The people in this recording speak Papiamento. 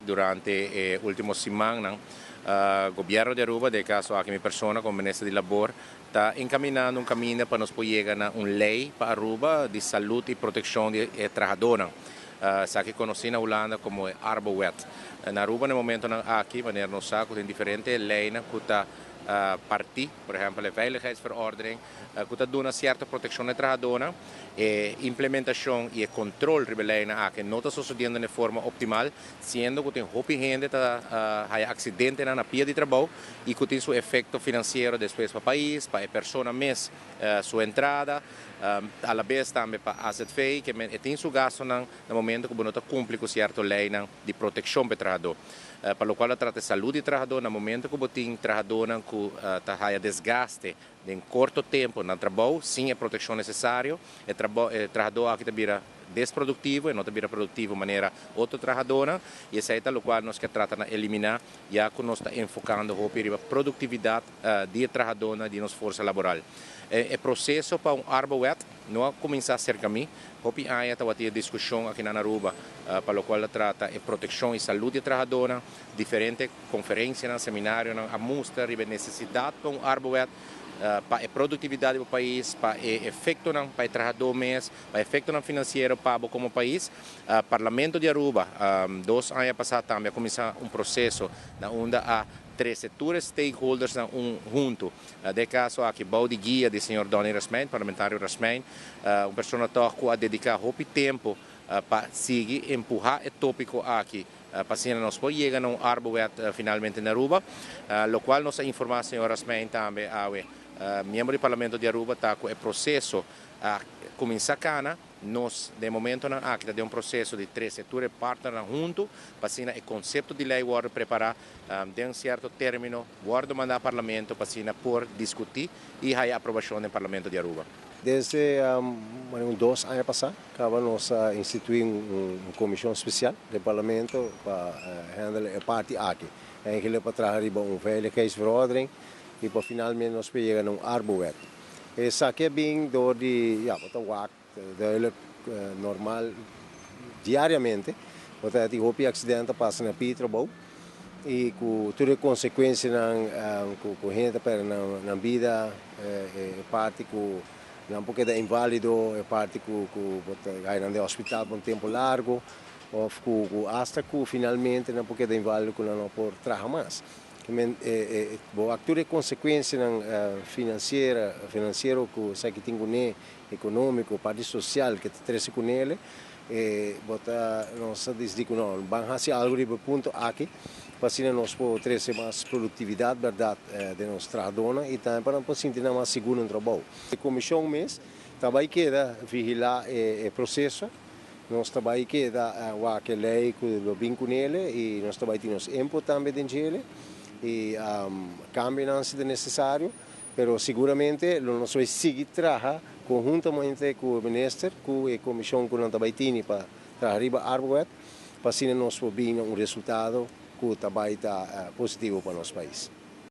Durante e ultimo simannan, Gobierno di Aruba, den e caso aki mi persona como Minister di Labor, ta encaminando un caminda pa nos por yega na un ley pa Aruba di salud y proteccion di e trahadornan. Esaki conoci na Hulanda como e Arbowet. Na Aruba na e momentonan aki, manera nos sa cu tin diferente leynan cu ta parti, por ehempel e Veiligheidsverordening, cu ta duna cierto proteccion na e trahadornan. E implementacion y e control riba e leynan aki no ta sosodiendo na e forma optimal, siendo cu tin hopi hende ta haya accidentenan na pia di trabou y cu tin su efecto financiero despues pa pais, pa e persona mes su entrada, alabes tambe pa AZV, ke men e tin su gastonan na momento cu bo no ta cumpli cu cierto leynan di proteccion pa e trahador. Pa locual ta trata e salud di e trahador, na momento cu bo tin trahadornan cu ta haya desgaste den corto tempo na trabou sin e proteccion necesario, e trabou e trahador aki ta bira desproductivo, e no ta bira productivo manera otro trahadornan, y esey ta locual nos ke trata na elimina ya cu nos ta enfocando hopi riba productividad di e trahadornan di nos forsa laboral. E proceso pa un Arbowet no a cuminsa cerca mi, hopi aña tabatin e discusion aki na Aruba pa locual ta trata e proteccion y salud di e trahadornan, diferente conferencianan, seminarionan a mustra riba e necesidad pa un Arbowet pa e productividad di bo pais, pa e efectonan pa e trahador mes, pa e efectonan financiero pa bo como pais. Parlamento di Aruba dos aña pasa tambe a cuminsa un proceso na unda a trece tur e stakeholdersnan un hunto. Den e caso aki bou di guia di señor Donny Rasmijn, parlamentario Rasmijn, un persona toch cu a dedica hopi tempo pa sigui empuha e topico aki pa asina nos por yega na un Arbowet finalmente na Aruba, locual nos a informa señor Rasmijn tambe awe, miembro di Parlamento di Aruba, ta cu e proceso a cuminsa cana. Nos den e momentonan aki ta den un proceso di trece tur e partnernan hunto pa asina e concepto di ley wordo prepara den cierto termino, wordo manda Parlamento pa asina por discuti y haya aprobacion den Parlamento di Aruba. Desde un dos aña pasá kaba nos a instituí un komishon spesial den Parlamento pa handle e parti aki. Eigenlijk pa traha riba un veiligheidsverordening i pa finalmente nos por yega na un Arbowet. Esaki a bin dor di, ya, bo ta wak duidelijk normal diariamente, bo ta tin hopi aksidente ta pasa na pia di trabou i ku tur e konsekuensianan ku hende ta pèrdè nan bida, e parti ku nan por keda inválido, e parti ku bo ta haña nan den hospital pa un tempu largu òf ku asta ku finalmente nan por keda inválido ku nan no por traha mas. Bo wak tur e konsekuensianan finansiero ku esaki tin kuné, ekonómiko, parti sosial ke ta trese kunele, bo ta nos ta disidí ku no, ban hasi algu riba e punto aki pa asina nos por trese mas produktividat bèrdat den nos trahadónan i tambe pa nan por sinti nan mas sigur nan trabou. E komishon mes ta bai keda vigilá e proseso, nos ta bai keda wak e lei ku lo bin kunele i nos ta bai tin nos input tambe den djele i kambionan si ta nesesario. Pero siguramente lo nos bai sigui traha conhuntamente cu e minister, cu e comision cu nan ta bai tini pa traha riba Arbowet, pa asina nos por bini na un resultado cu ta bai ta positivo pa nos pais.